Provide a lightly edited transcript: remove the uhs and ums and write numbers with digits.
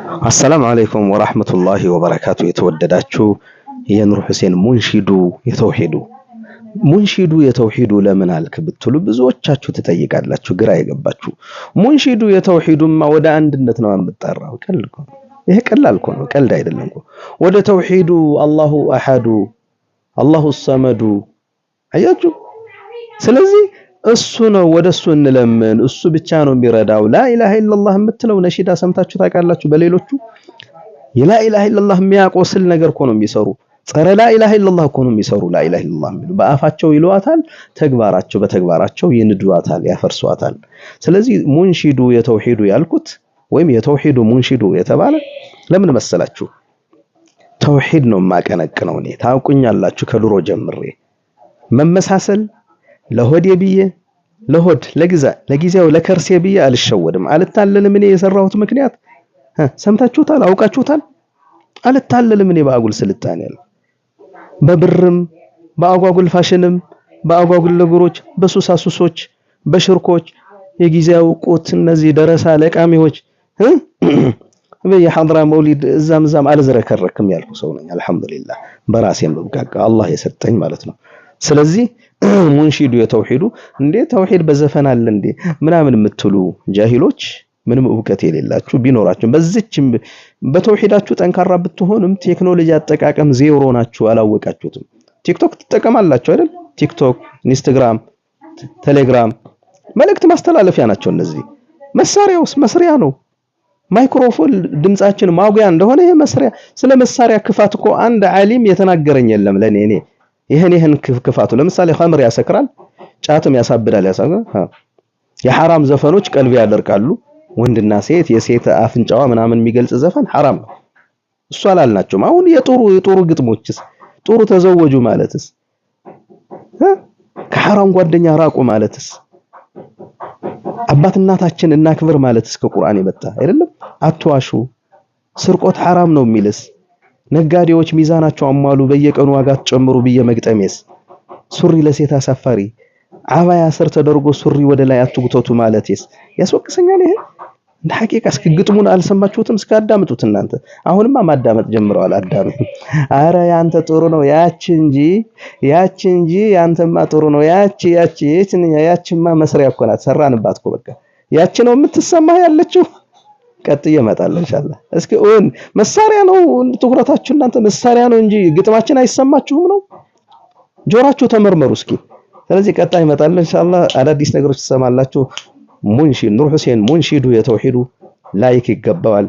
السلام عليكم ورحمة الله وبركاته። የተወደዳችሁ የኑር ሁሴን ሙንሺዱ የተውሂዱ ሙንሺዱ የተውሂዱ ለምን አልክ ብትሉ ብዙዎቻችሁ ትጠይቃላችሁ፣ ግራ የገባችሁ። ሙንሺዱ የተውሂዱማ ወደ አንድነት ነው የምጠራው። ቀልድ እኮ ነው ይሄ፣ ቀላል እኮ ነው፣ ቀልድ አይደለም እኮ። ወደ ተውሂዱ الله أحد الله الصمد። አያችሁ። ስለዚህ እሱ ነው፣ ወደ እሱ እንለምን፣ እሱ ብቻ ነው የሚረዳው። لا إله إلا الله የምትለው ነሺዳ ሰምታችሁ ታውቃላችሁ? በሌሎቹ የ لا إله إلا الله የሚያቆስል ነገር እኮ ነው የሚሰሩ። ጸረ لا إله إلا الله እኮ ነው የሚሰሩ። لا إله إلا الله የሚሉ በአፋቸው ይሏታል፣ ተግባራቸው በተግባራቸው ይንዷታል፣ ያፈርሷታል። ስለዚህ ሙንሺዱ የተውሂዱ ያልኩት ወይም የተውሂዱ ሙንሺዱ የተባለ ለምን መሰላችሁ? ተውሂድ ነው የማቀነቅነው እኔ፣ ታውቁኛላችሁ ከድሮ ጀምሬ። መመሳሰል ለሆዴ ብዬ፣ ለሆድ ለግዛ ለጊዜው ለከርሴ ብዬ አልሸወድም፣ አልታለልም። እኔ የሰራሁት ምክንያት ሰምታችሁታል፣ አውቃችሁታል። አልታለልም እኔ በአጉል ስልጣኔ አለ በብርም በአጓጉል ፋሽንም በአጓጉል ነገሮች በሱሳሱሶች በሽርኮች የጊዜያዊ ቁት እነዚህ ደረሳ ለቃሚዎች የሐድራ መውሊድ እዛም እዛም አልዝረከረክም ያልኩ ሰው ነኝ። አልሐምዱሊላህ በራሴም በብቃቃ አላህ የሰጠኝ ማለት ነው። ስለዚህ ሙንሺዱ የተውሂዱ እንዴ ተውሂድ በዘፈን አለ እንዴ ምናምን የምትሉ ጃሂሎች፣ ምንም እውቀት የሌላችሁ፣ ቢኖራችሁ በዚችም በተውሂዳችሁ ጠንካራ ብትሆንም ቴክኖሎጂ አጠቃቀም ዜሮ ናችሁ፣ አላወቃችሁትም። ቲክቶክ ትጠቀማላችሁ አይደል? ቲክቶክ፣ ኢንስታግራም፣ ቴሌግራም መልእክት ማስተላለፊያ ናቸው እነዚህ። መሳሪያውስ መስሪያ ነው። ማይክሮፎን ድምጻችን ማጉያ እንደሆነ ይሄ መስሪያ። ስለ መሳሪያ ክፋት እኮ አንድ ዓሊም የተናገረኝ የለም ለኔ። እኔ ይሄን ክፋቱ ለምሳሌ ኸምር ያሰክራል፣ ጫትም ያሳብዳል፣ ያሳብዳል። የሐራም ዘፈኖች ቀልብ ያደርቃሉ። ወንድና ሴት የሴት አፍንጫዋ ምናምን የሚገልጽ ዘፈን ሐራም ነው። እሱ አላልናቸውም። አሁን የጥሩ የጥሩ ግጥሞችስ፣ ጥሩ ተዘወጁ ማለትስ፣ ከሐራም ጓደኛ ራቁ ማለትስ፣ አባት እናታችን እናክብር ማለትስ ከቁርአን የመጣ አይደለም? አትዋሹ፣ ስርቆት ሐራም ነው የሚልስ፣ ነጋዴዎች ሚዛናቸው አሟሉ፣ በየቀኑ ዋጋ ጨምሩ ብዬ መግጠሜስ፣ ሱሪ ለሴት አሳፋሪ፣ አባያ ስር ተደርጎ ሱሪ ወደ ላይ አትጉተቱ ማለቴስ ያስወቅሰኛል። ይሄ እንደ ሐቂቃ እስኪ ግጥሙን አልሰማችሁትም? እስኪ አዳምጡት እናንተ። አሁንማ ማዳመጥ ጀምረዋል። አዳም አረ ያንተ ጥሩ ነው ያቺ እንጂ፣ ያቺ እንጂ፣ ያንተማ ጥሩ ነው፣ ያቺ ያቺ የትኛ ያቺማ መስሪያ እኮ ናት። ሰራንባት እኮ በቃ ያቺ ነው የምትሰማህ ያለችው። ቀጥዬ እመጣለሁ ኢንሻአላህ። እስኪ እውን መሳሪያ ነው ትኩረታችሁ እናንተ፣ መሳሪያ ነው እንጂ ግጥማችን አይሰማችሁም ነው። ጆራችሁ ተመርመሩ እስኪ። ስለዚህ ቀጣይ እመጣለሁ ኢንሻአላህ። አዳዲስ ነገሮች ትሰማላችሁ። ሙንሺድ ኑር ሁሴን ሙንሺዱ የተውሂዱ like ይገባዋል።